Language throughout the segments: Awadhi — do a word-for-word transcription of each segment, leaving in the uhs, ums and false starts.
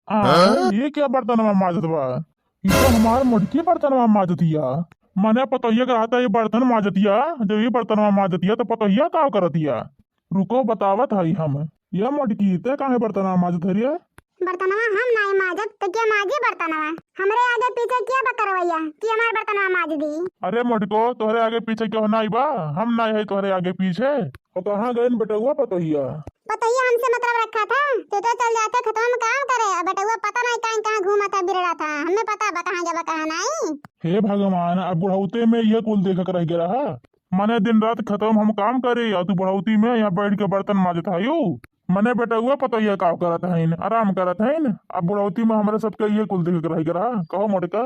आ, हाँ? ये क्या बर्तनवा माजत बा? ये तो हमार मोटकी बर्तनवा माजतिया। मने पतोहिया के रहता ये बर्तन माजतिया, जब ये बर्तनवा माजतिया तो पतोहिया का करतिया? रुको बतावत हई हम। ये मोटकी, ते काहे बर्तनवा माजत हरिया? बर्तनवा हम नाई माजत, तो क्या माजी बर्तनवा? हमरे आगे पीछे क्या बकरवैया कि हमार बर्तनवा माज दी? अरे मोटको, तोहरे आगे पीछे क्यों नाई बा? हम नाई है तोहरे आगे पीछे। और कहाँ गइन बेटउआ पतोहिया? पतोहिया हमसे मतलब रखा था, तू तो चल जाते खेतवा में काम करे, और बेटउआ पता नहीं कहाँ कहाँ घूमा था, बिरड़ा था, हमें पता बा कहाँ गवा कहाँ नहीं। हे भगवान, अब बुढ़ौते में ये कुल देखक रह गया रहा। मने दिन रात खेतवा में हम काम करे, और तू बुढ़ौती में यहाँ बैठ के बर्तन माजत हयू। मने बेटउआ पतोहिया का करत हईन, आराम करत हईन। अब बुढ़ौती में हमरे सबके ये कुल देखक रह गया रहा। कहो मोटका।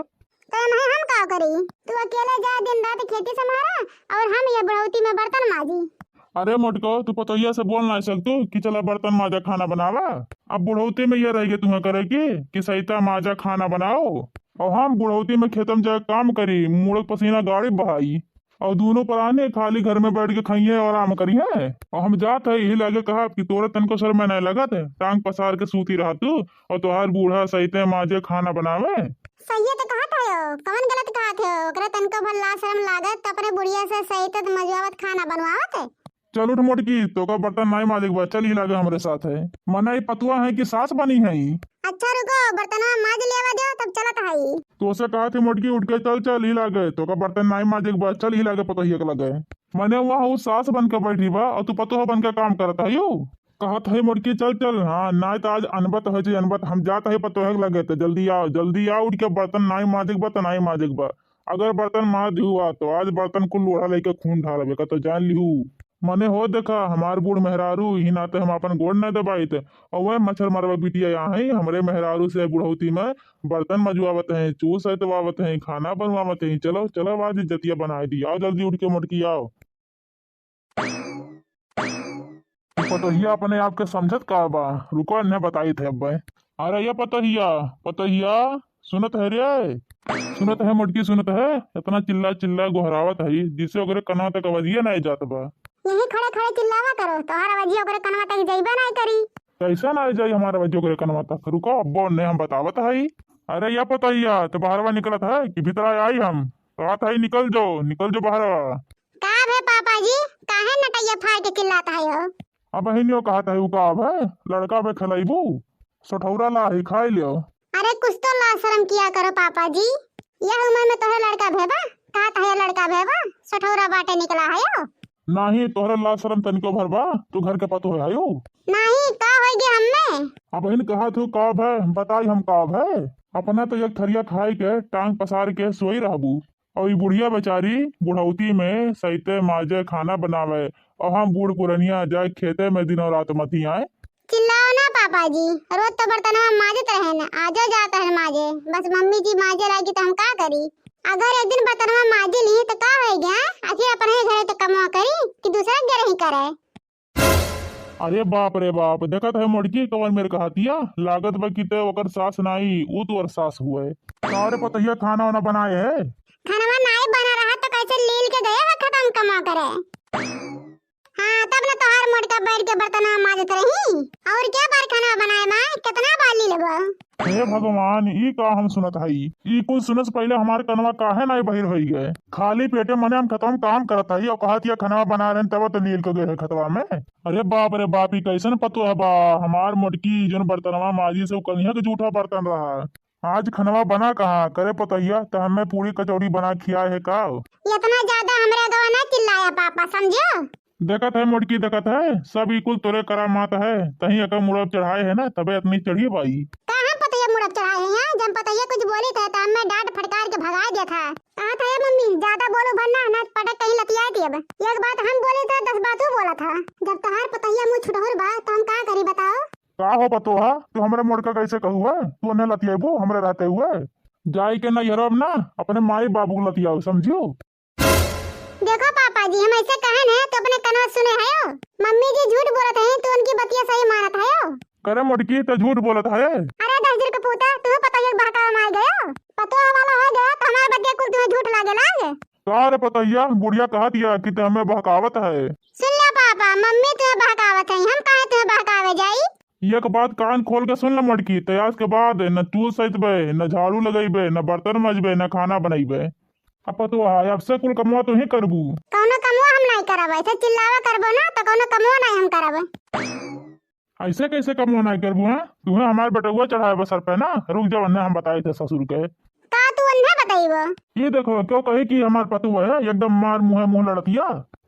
तो मैं हम का करी? तू अकेले जा दिन रात खेती संभारा और हम ये बुढ़ौती में बर्तन माजी। अरे मोटको, तू पतोहिया से बोल ना सकतू कि चला बर्तन माजा खाना बनावा? अब बुढ़ौती में ये रह गए तुम्हें करे की कि सैता माजा खाना बनाओ और हम बुढ़ौती में खेतम जाए काम करी, मुड़क पसीना गाड़ी बहाई और दोनों पराने खाली घर में बैठ के खाइए और आराम करिए। और हम जात है यही लागे कहा कि तोरे तनको शर्म नहीं लगत, टांग पसार के सूती रहा तू और तोहार बूढ़ा सैते माजे खाना बनावे। सही तो कहत हो, कौन गलत कहत हो? ओकरे तनको भर लाज शर्म लागत, तो अपने बुढ़िया से सहित मजुआवत खाना बनवावत है। चल उठ मोटकी, तोका बर्तन नाई माजिक बा, चल ही लागे हमरे साथ है। मने ई पतुआ है कि सास बनी है? अच्छा रुको, बर्तनवा माज लेवा दो, तब चलत हई। तोसे कहत है मोटकी, उठ के चल, चल ही लागे, तोका बर्तन नाई माजिक बा, चल ही लागे पतोहिया के लगे। मने वहाँ उ सास बन के बैठी बा और तू पतोह बन के काम करत है यू। कहत है मोटकी, चल, चल, हाँ, नाई तो आज अनबत है जे अनबत, हम जात है पतोह के लगे, तो जल्दी आओ, जल्दी आओ, उठ के बर्तन नाई माजिक बा, तो नाई माजिक बा। अगर बर्तन माज दिहु आ, तो आज बर्तन कुल लोढ़ा लेके खून ढालबे का, तो जान लिहू। मने हो देखा, हमार बूढ़ मेहरारू, इही नाते हम आपन गोड़ न दबाइत। और वह मच्छर मरवा बिटिया यहाँ है, हमरे मेहरारू से बुढ़ौती में बर्तन मजुआवत हैं, चूस सैतवावत हैं, खाना बनवावत हैं। चलो, चलो, आज इज्जतिया बनाए दी। आओ जल्दी उठ के मोटकी आओ। पतोहिया अपने आप के समझत का बा? रुको, इन्हें बताई थे अब्बे। अरे ये पतोहिया, पतोहिया, सुनत है रे? सुनत है मोटकी, सुनत है? इतना चिल्ला चिल्ला गोहरावत है, जिसे ओकरे कनवा तक आवाजिया नहीं जात बा। यही खड़े खड़े चिल्लावा करो, तोहार आवाजिया ओकरे कनवा तक जइबे नहीं करी। कैसे ना जाई हमारा आवाजिया ओकरे कनवा तक? रुको, अब्बो ने हम बतावत है। अरे ये पतोहिया, तो बाहरवा निकलत है कि भीतर आई हम? कहत है निकल जाओ, निकल जाओ बाहरवा। का भे पापा जी, काहे नटैया फाड़ के चिल्लात है हो? अब बहिनियो कहत है, उ का भे, लड़का भे खिलाइबू, सठौरा ला ही खाई लियो। अरे कुछ तो लाज शरम किया करो पापा जी, यह उम्र में तोहे लड़का भे बा, कहत है लड़का भे बा, सठौरा बाटे निकला है हो। नाही, तोहरे लाज शरम तनिको भर बा, तू घर के पतोह है हो। नाही, का होई गे हम्मे? अब बहिन कहत हूँ का भे, बताई हम का भे, अपना तो एक थरिया खाई के टांग पसार के सोई रहबू। और ई बुढ़िया बेचारी बुढ़ौती में सैते माजे खाना बनावे, और हम बूढ़ पुरनिया जाए खेते में दिनों रात मती आए। चिल्लाओ ना पापा जी, रोज तो बर्तनवा माजत रहे न, आजो जात है माजे। बस मम्मी जी माजे लागी तो हम का करी? अगर एक दिन बर्तनवा माजी ली तो का हो गया? आखिर अपने ही घरे तो कमवा करी कि दूसरा के घरे ही करे? अरे बाप रे बाप, देखत है मोटकी कवन मेर कहतिया, लागत बा कि ते ओकर सास नाई, ऊ तोर सास हुए। का रे पतोहिया, खाना वाना बनाए है? खानवा नाई बना रहा तो कैसे लील के गए हो खतम कमा करे? हाँ, तब न तोहार मोटका बैठ के बर्तन माजत रही। और क्या बार खाना बनाए माँ, कितना बार लील बा? हे भगवान, ई का हम सुनत हई? ई कुल सुने से पहिले हमार कनवा काहे नाई बहिर होई गए? खाली पेटे मने हम खतवा में काम करत हई और कहत या खनवा बना रहे तब तो लील के गए है खतवा में। अरे बाप रे बाप, ई कैसन पतोह बा? हमार मोटकी जौन बर्तनवा माजी से उ कनिहा के जूठा बर्तन रहा। आज खनवा बना कहाँ? करे पतोहिया, त हमें पूरी कचौड़ी बना खियाए है का? इतना ज्यादा हमरे अगवा ना चिल्लाया पापा, समझो? देखत है मोटकी, देखत है, सब ई कुल तोरे करामात है, तहीं एकर मुड़प चढ़ाए है ना, तबे इतनी चढ़ी पाई। कहाँ पतैया मुड़प चढ़ाए है यहाँ? जब पतैया कुछ बोली थे तो हमें डांट फटकार के भगा दिया था। कहा था, "ए मम्मी, ज्यादा बोलो भर ना, ना पटक कहीं लतिया दियब।" एक बात हम बोले थे, दस बात वो बोला था। जब तोहार पतैया मुँह छुटहुर बा तो हम का करी बताओ? का हो पतोहा, तू हमरे मोटका कैसे कहू है? तू उन्हें लतियाबू हमरे रहते हुए? जाई के नैहरवा में ना अपने माई बाबू को लतियाओ, समझियो? देखो पापा जी, हम ऐसे कहन है तो अपने कनवा सुने है हो। मम्मी जी झूठ बोलत है तो उनकी बतिया सही मानत है हो। करे मोटकी, तो झूठ बोलत है। अरे दहिजर के पूता, तू पतोहिया के बहकावे में आ गयो। पतोह वाला हो गया तो हमार बतिया कुल तुम्हें झूठ लागे लाग। का रे पतोहिया, बुढ़िया कहत या कि ते हमें बहकावत है। सुन लो पापा, मम्मी तुम्हें बहकावत है, हम काहे तुम्हें बहकावे जाई? एक बात कान खोल के सुन ल मोटकी, ते आज के बाद न चूल सैतबे, न झाड़ू लगैबे, न बर्तन मजबे, न खाना बनैबे। अब पतोहा, अब से कुल कमवा तू ही करबू। कौनो कमवा हम नाई करब, ऐसे चिल्लावा करबो ना तो कौनो कमवा नाई हम करब। ऐसे कैसे कमवा नाई करबू, हाँ? तुहे हमार बेटउआ चढ़ाए बा सर पे ना, रुक जा, वन्ने हम बताए थे ससुर के। का तू वन्ने बतैबो? ये देखो, क्यों कही कि हमार पतोह है, एकदम मार मुँहे मुँह लड़तिया।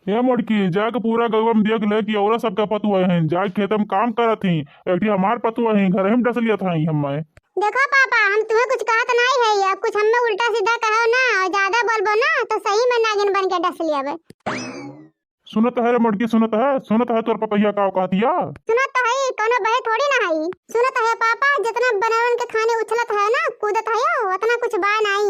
ए मोटकी, जाके पूरा गौवा में देख ले कि औरत सबके पतोह हैं, जाके खेत में काम करत ही, एक ठी हमार पतोह हैं, घर में डस लिया था हमें। देखो पापा, हम तुम्हें कुछ कहत नाई है, अब कुछ हमें उल्टा सीधा कहो ना और ज्यादा बोलबो ना तो सही में नागिन बन के डस लियाबे। सुनत है रे मोटकी, सुनत है, सुनत है तोर पतोहिया का कहतिया? सुनत है, कोनो बहे थोड़ी ना है। सुनत है पापा, जितना बनवन के खाने उछलत है ना, कूदत है, उतना कुछ बा नाई।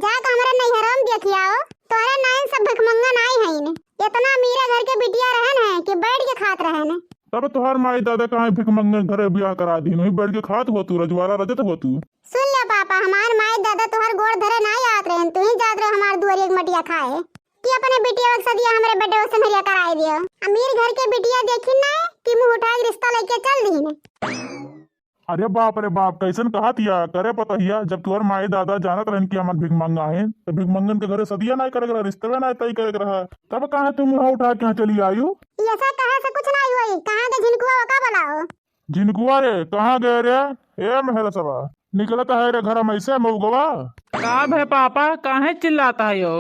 जाके हमरे नैहरवा में देखियाओ, तोहरे नाइन सब भिखमंगा नाई हईन। इतना अमीरे घर के बिटिया रहन है कि बैठ के खात रहन। तब तोहार माई दादा कहाँ भिखमंगन घरे बियाह करा दीन, वहीं बैठ के खात हो तू, रजवाड़ा रजत हो तू। सुन ले पापा, हमार माई दादा तोहर गोड़ धरे नाई आवत रहन, तू ही जात रहो हमार दुआरी एक मटिया खाए कि अपने बिटिया के सदिया हमरे बेटे से संहरिया कराए दियो। अमीर घर के बिटिया देखिन ना कि मुंह उठा के रिश्ता लेके चल दीन। अरे बाप रे बाप, कैसन कहतिया करे पतोहिया, जब तोहर माई दादा जानत रहन कि हमन भिखमंगा हैं, तो भिखमंगन के घरे सदिया नाई करे के रहा, रिश्तवे नाई तय करे के रहा, तब काहे तू मुंह उठा के यहाँ चली आयु? ई ऐसा कहे से कुछ नाई होई, कहाँ के झिनकुआ ओका बुलाओ। झिनकुआ रे, कहाँ गए रे? ए महल सवा, निकलत है रे घर में से मऊगवा। का भे पापा, काहे चिल्लात है यो?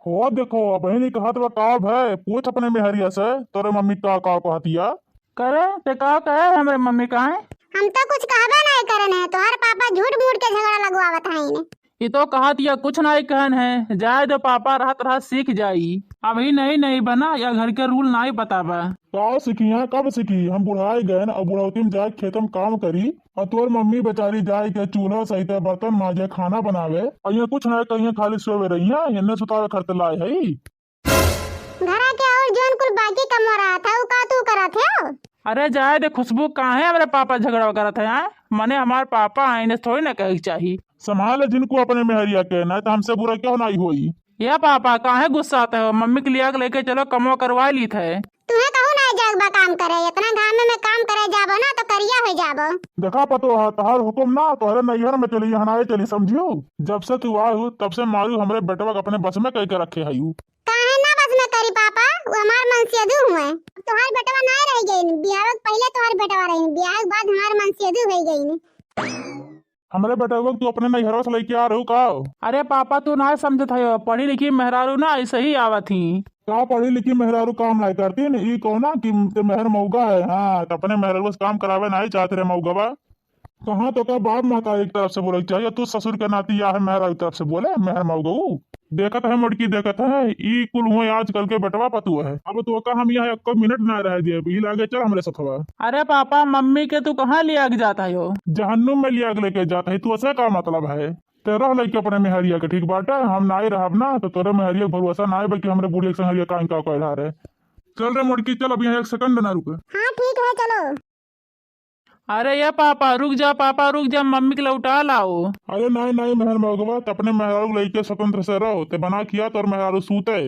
हो देखो, अब ही कहत बा का भे, पूछ अपने मेहरिया से, तोरे मम्मी का का कहतिया। करे, ते का कहे हमरे मम्मी काहे? हम तो कुछ कहबे नहीं करन है, तोहर पापा झूठ मूठ के झगड़ा लगवावत हैं। ई तो कहतिया कुछ नाई कहन है, जाए दो पापा, रहत रहत सीख जाई। अभी नई नई बा ना, या घर के rule नाई पता बा। का सीखी है, कब सीखी? हम बुढ़ाए गए न, अब बुढ़ौती में जाए खेत में काम करी, और तोर मम्मी बेचारी जाए के चूल्हा सहिते, बर्तन माजे, खाना बनावे, और ये कुछ नाई कहिए, खाली सोवे रही है, इन्हें सुतावे खरते लाए है। घरा के और जौन कुल बाकी कमवा रहत है, उ का तू करत हो? अरे जाए दे खुशबू, काहे हमरे पापा झगड़ा करत है, हाँ? मने हमार पापा हैं, इन्हें थोड़ी ना कहे के चाही। संभाल झिनकू अपने मेहरिया के, नहीं तो हमसे बुरा क्यों नहीं होई। ये पापा, काहे गुस्सात हो? मम्मी के लिया के लेके चलो, कमवा करवा लीत है। तुम्हें कहूँ ना जाए बा काम करे, इतना घाम में काम करे जाबो ना तो करिया हो जाबो। देखा पतोह, तोहार हुकुम ना, तोहरे नैहर में चली, यहाँ ना चली, समझियो? जब से तू आए हो, तब से मारू हमरे बेटवा के अपने बस में कह के रखे है। काहे ना बस में करी पापा, वो हमार मनसेधू हुए। अब तोहार बेटवा ना रह गई, बियाह के पहले तोहार बेटवा रही, बियाह के बाद हमार मनसेधू हो गई। हमरे बेटवा के तू अपने नैहरवा से लेके आ रहू का? अरे पापा, तू ना समझत है, पढ़ी लिखी मेहरारू ना ऐसे ही आवत ही। का पढ़ी लिखी मेहरारू काम ना करती न? ई कौना कि ते मेहर मौगा है, हाँ, तो अपने मेहरवा से काम करावे ना ही चाहत रहे मौगवा। कहाँ तो का बाप महतारी की तरफ से बोले के चाहिए, तू ससुर के नाती या है मेहरा की तरफ से बोले, मेहर मऊ गऊ। देखत है मोटकी, देखत है, ई कुल हुए आजकल के बेटवा पतुआ है। अब तो का हम यहाँ एको मिनट ना रह देब, ई लागे चल हमरे सथवा। अरे पापा, मम्मी के तू कहाँ लिया के जात है हो? जहन्नुम में लिया के लेके जात है, तू ऐसे का मतलब है? ते रह लेके अपने मेहरिया के, ठीक बाटे, हम नाई रहब ना, तो तोरे मेहरिया के भरोसा नाई, बल्कि हमरे बुढ़िया के संग हरिया कान का कहला रे। चल रे मोटकी, चल, अब यहाँ एक सेकंड ना रुक। हाँ ठीक है, चलो। अरे ये पापा, रुक जा पापा, रुक जा, मम्मी के लौटा लाओ। अरे नाई, नाई, मेहर मौगवा, त अपने मेहरारू के लइके स्वतंत्र से रहो, ते बना खिया तोर मेहरारू सूते।